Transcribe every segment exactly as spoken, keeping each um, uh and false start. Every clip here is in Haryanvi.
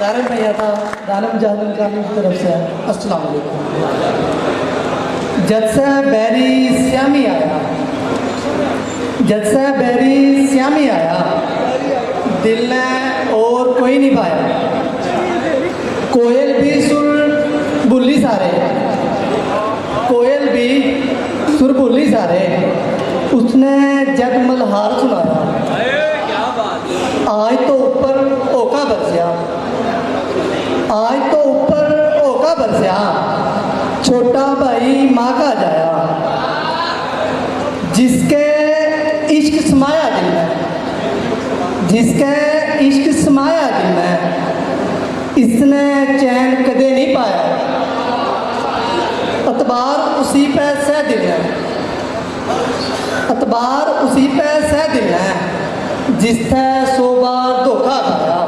सारे भैया था दानम जहलम जानी की तरफ से अस्सलाम वालेकुम। जद से बैरी स्यामी आया, जद से बैरी स्यामी आया, दिल ने और कोई नहीं पाया। कोयल भी सुर भूली सारे, कोयल भी सुर भूली सारे, उसने जद मल्हार सुनाया। आज तो ऊपर होका बरसया, आज तो ऊपर होका बरसया, छोटा भाई माँ का जाया। जिसके इश्क समाया दिल में, जिसके इश्क समाया दिल में, इसने चैन कदे नहीं पाया। अतबार उसी पे सह दिल है, अतबार उसी पे सह दिल है, जिसने सौ बार धोखा खाया।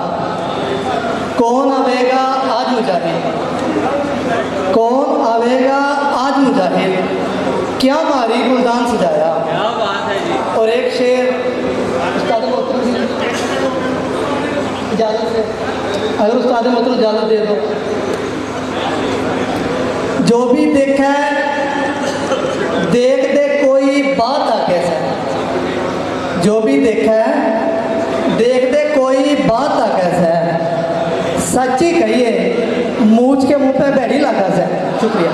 कौन आवेगा आज मुजाहिद, कौन आवेगा आज मुजाहिद, क्या भारी गुलदान सजाया। क्या बात है जी। और एक शेर उस्ताद मोहतरम जी, इजाजत से, अगर उस्ताद मोहतरम इजाजत दे दो। जो भी देखे, देख दे कोई बात आके से, जो भी देखे, देख दे कोई बात आके से, सच्ची कहिए, मूछ के मुंह पे बैठी लगा से। शुक्रिया।